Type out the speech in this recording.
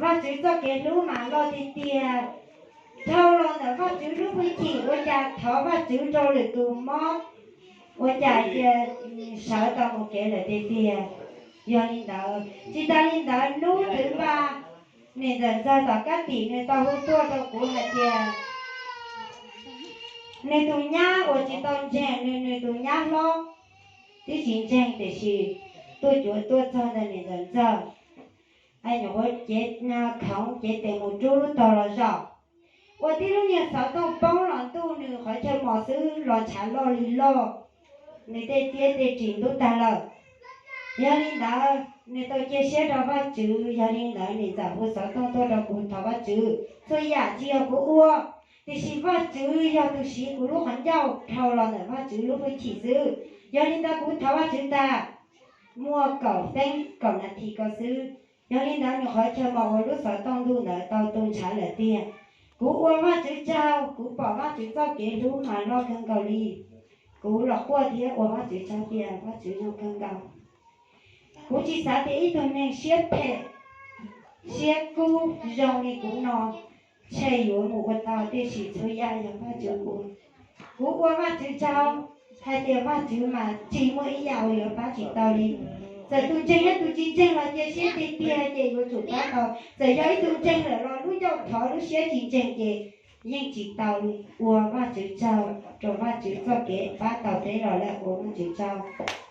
Vajtswv txoj kev hlub mas loj tiag tiag. Dhau los ntawm Vajtswv lub hwj chim ua cas thov Vajtswv rau lwm tus mob, ua cas cia sawv tau mus kev lawm tiag tiag. Yog li ntawd, tsis tas li ntawd, hnub twv npa, niam ntxawm ntxawg tom kab tim nws tau hu tuaj rau kuv hais tias nws tus nyab uas tsis tau ntseeg, nws nws tus nyab hlob twb tsis ntseeg tiam sis tuaj cuav tuaj txog ntawm niam ntxawm ntxawg, nyuam qhuav cev khoov cev tes mus rub lub tog los zaum, ua tib lub nyuag xov tooj poob los ntuj nws qhov chaw mos xwb los ntshav loj li loj, nws tej tiab tej ris ntub tag lawm. Yog li ntawd nws tau cia siab rau Vajtswv, yog li ntawd niam ntxawm hu xov tooj tuaj rau kuv thov Vajtswv. Txhua yam tsis yog kuv ua, tiam sis Vajtswv yog tus siv kuv lub qhov ncauj dhau los ntawm Vajtswv lub hwj chim xwb. Yog li ntawd kuv thov Vajtswv tag muaj kaum teeb kaum nas this ko xwb. Yog li ntawd nws qhov chaw mos uas lub xov tooj ntuj ntawd tau tu ntshav lawm tiag. Kuv ua Vajtswv tsaug, kuv pom Vajtswv txoj kev hlub mas loj kawg nkaus li. Kuv los quaj thiab ua Vajtswv tsaug tias Vajtswv zoo kawg nkaus. Kuv tsis xav tias ib tug neeg siab phem, siab kub zoo li kuv no tshe yuav mus ua tau, tiam sis txhua yam yog Vajtswv ua. Kuv ua Vajtswv tsaug hais tias Vajtswv mas tsis muaj ib yam uas yuav pab tsis tau li. Txawm tus ntseeg thiab tus tsis ntseeg los cia siab tiag tiag ces yuav tsum pab tau. Txawm yog ib tug ntseeg lawm los lub ncauj thov lub siab tsis ntseeg ces yeej tsis tau li. Ua Vajtswv tsaug rau Vajtswv txoj kev pab tau peb los lawm, ua Vajtswv tsaug.